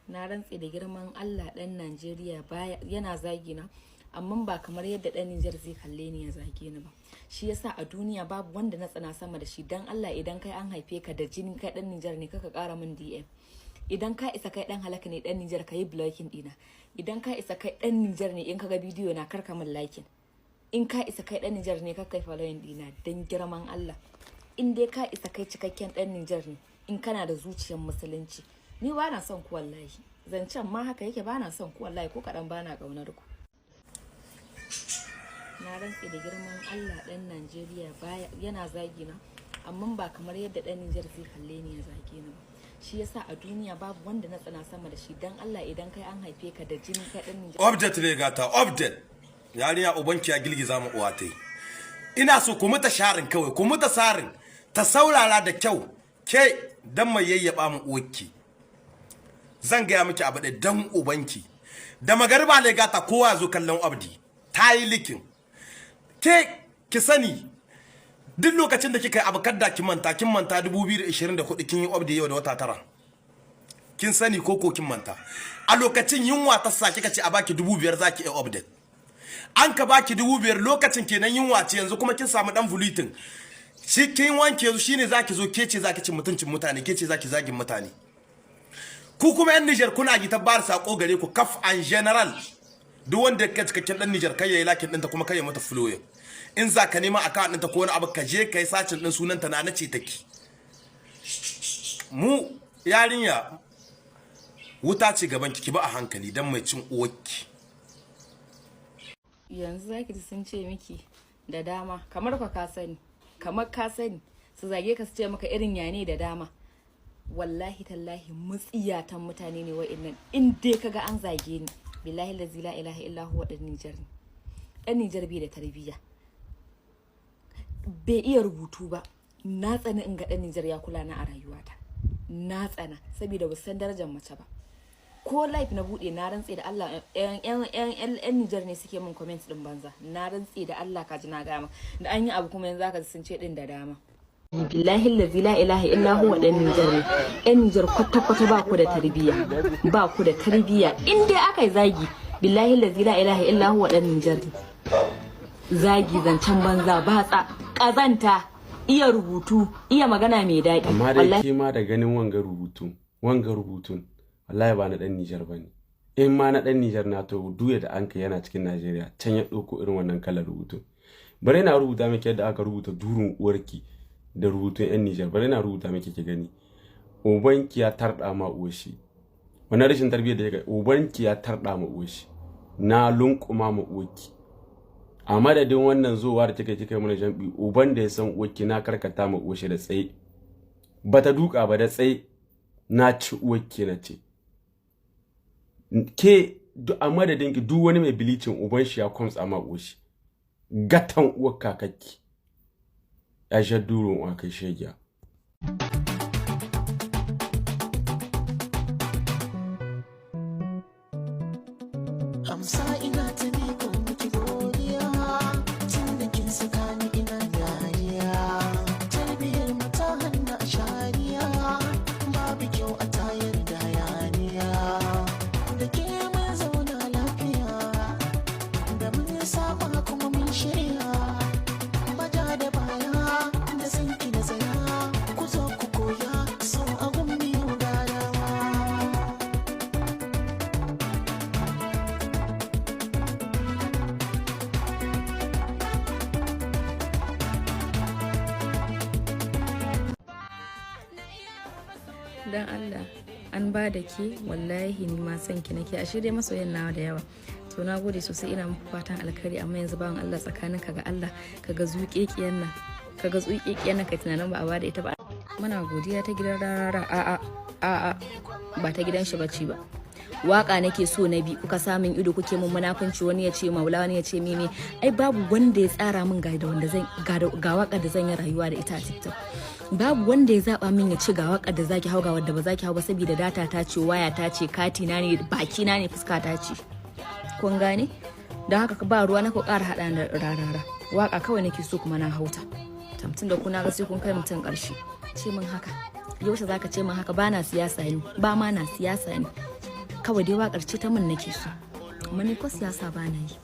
Na rantse da girman Allah, dan Najeriya baya yana zagi na, amma ba kamar yadda dan Nijar zai kalle ni ya zage ni ba. Shi yasa a duniya babu wanda na tsana sama da shi. Dan Allah, idan kai an haife ka da jini, kai dan Nijar ne, kaka kara min DM. Idan ka isa kai dan halaka ne dan Nijar, ka yi blocking dina. Idan ka isa kai dan Nijar ne, in ka ga bidiyo na, karka min liking. In ka isa kai dan Nijar ne, ka kai following dina. Dan girman Allah, in dai ka isa kai cikakken dan Nijar ne, in kana da zuciyar musulunci, ni ba na son ku. Wallahi zancen ma haka yake, ba na son ku wallahi, ko kaɗan ba na ƙaunar ku. Na rantse da girman Allah, dan Najeriya baya yana zagi na, amma ba kamar yadda dan Nijar zai kalle ni ya zage ni ba. Shi yasa a duniya babu wanda na tsana sama da shi. Dan Allah, idan kai an haife ka da jini, kai dan Nijar. Update ne gata, update. Yarinya, ubanki ya girgiza mu uwa tai. Ina so ku mata sharing kawai, ku mata sharing ta saurara da kyau. Ke dan mai yayyaba mu uwarki, zan gaya miki abu da dan ubanki. Da magariba ne gata, kowa ya zo kallon abdi ta yi leaking. Ke ki sani, duk lokacin da kika yi abu, kadda ki manta. Kin manta 2024 kin yi abdi, yau da wata 9. Kin sani ko kin manta? A lokacin yunwa ta sa kika ce a baki 5,000 zaki yi update. An ka baki 5,000, lokacin kenan yunwa ce. Yanzu kuma kin samu dan bulutin shi kin wanke, yanzu shine zaki zo ke ce zaki cin mutuncin mutane, ke ce zaki zagin mutane. Ku kuma yan Niger, kuna gi tabbar sako gare ku kaf en général. Duk wanda ya cikakken dan Niger, kai yayi liking ɗinta kuma kai ya mata following. In za ka nema account ɗinta ko wani abu, ka je kai searching ɗin sunanta na nace take. Mu yarinya, wuta ce gaban ki, ba a hankali dan mai cin uwarki. Yanzu zaki ji sun ce miki da dama, kamar ka sani, kamar ka sani, su zage ka, su ce maka irin yane da dama. Wallahi tallahi, mutsiyatan mutane ne wa'annan. In dai kaga an zage ni, billahi lazi la ilaha illa huwa, dan Nijar ne. Dan Nijar bai da tarbiyya, bai iya rubutu ba. Na tsani in ga dan Nijar ya kula na a rayuwata. Na tsana saboda ba san darajar mace ba. Ko live na bude, na rantse da Allah, yan yan yan yan Nijar ne suke min comments din banza. Na rantse da Allah, kaji na gama da an yi abu kuma yanzu zaka ji sun ce din da dama. Billahi allazi la ilaha illa huwa, dan Nijar ne. Yan Nijar kwata kwata ba ku da tarbiyya, ba ku da tarbiyya. In dai aka yi zagi, billahi allazi la ilaha illa huwa, dan Nijar ne. Zagi, zancen banza, batsa, kazanta, iya rubutu, iya magana mai daɗi. Amma dai ke ma da ganin wanga rubutu, wanga rubutun wallahi ba na dan Nijar bane. In ma na dan Nijar na, to duya da anka yana cikin Najeriya can ya ɗauko irin wannan kalar rubutu. Bari na rubuta miki yadda aka rubuta durun uwarki da rubutun yan Nijar. Bari na rubuta miki ki gani. Ubanki ya tarda ma uwar shi. Wannan rashin tarbiyyar da ya, ubanki ya tarda ma uwar shi. Na lunkuma ma uwarki. A madadin wannan zowa da kika mana jambi, uban da ya san uwarki, na karkata ma uwar shi da tsaye, bata duka ba, da tsaye na ci uwarki. Na ce ke a madadin ki, duk wani mai bleaching, uban shi ya kwamtsa ma uwar shi. Gatan uwar kakakki ya sha durun uwa kai shegiya. Amsa, ina ta miƙo miki godiya tun da kin saka ni ina dariya. Tarbiyyar mu ta hanna a shariya, babu kyau a tayar da hayaniya. Da ke mun zauna lafiya, da mun saba kuma mun shirya. Baja da baya da sanki na tsaya, ku zo ku koya so a gummi gadawa. Dan Allah, an ba da ke, wallahi ni ma son ki nake. Ashe dai masoyan nawa da yawa. To, na gode sosai, ina muku fatan alkhairi. Amma yanzu, bawan Allah, tsakanin ka ga Allah, kaga zuƙeƙiyan nan, kaga zuƙeƙiyan nan, kai tunanin ba a bada ita ba. Muna godiya ta gidan Rarara. A a a a, ba ta gidan shi bace ba. Waka nake so na bi, kuka samun ido, kuke mun munafunci. Wani ya ce maula, wani ya ce meme. Ai babu wanda ya tsara min ga da wanda zan ga waka da zan yi rayuwa da ita a TikTok. Babu wanda ya zaba min ya ce ga waka da zaki hau, ga wadda ba zaki hau ba, saboda data ta ce, waya ta ce, kati na ne, baki na ne, fuska ta ce. Kun gane? Don haka ba ruwa na ku ƙara haɗa da Rarara. Waka kawai nake so kuma na hauta tamtun da kuna ga sai kun kai mutum ƙarshe. Ce min haka, yaushe zaka ce min haka? Ba na siyasa ne, ba ma na siyasa ne. Kawai dai wakar ce ta mun nake so, amma ni ko siyasa ba na yi.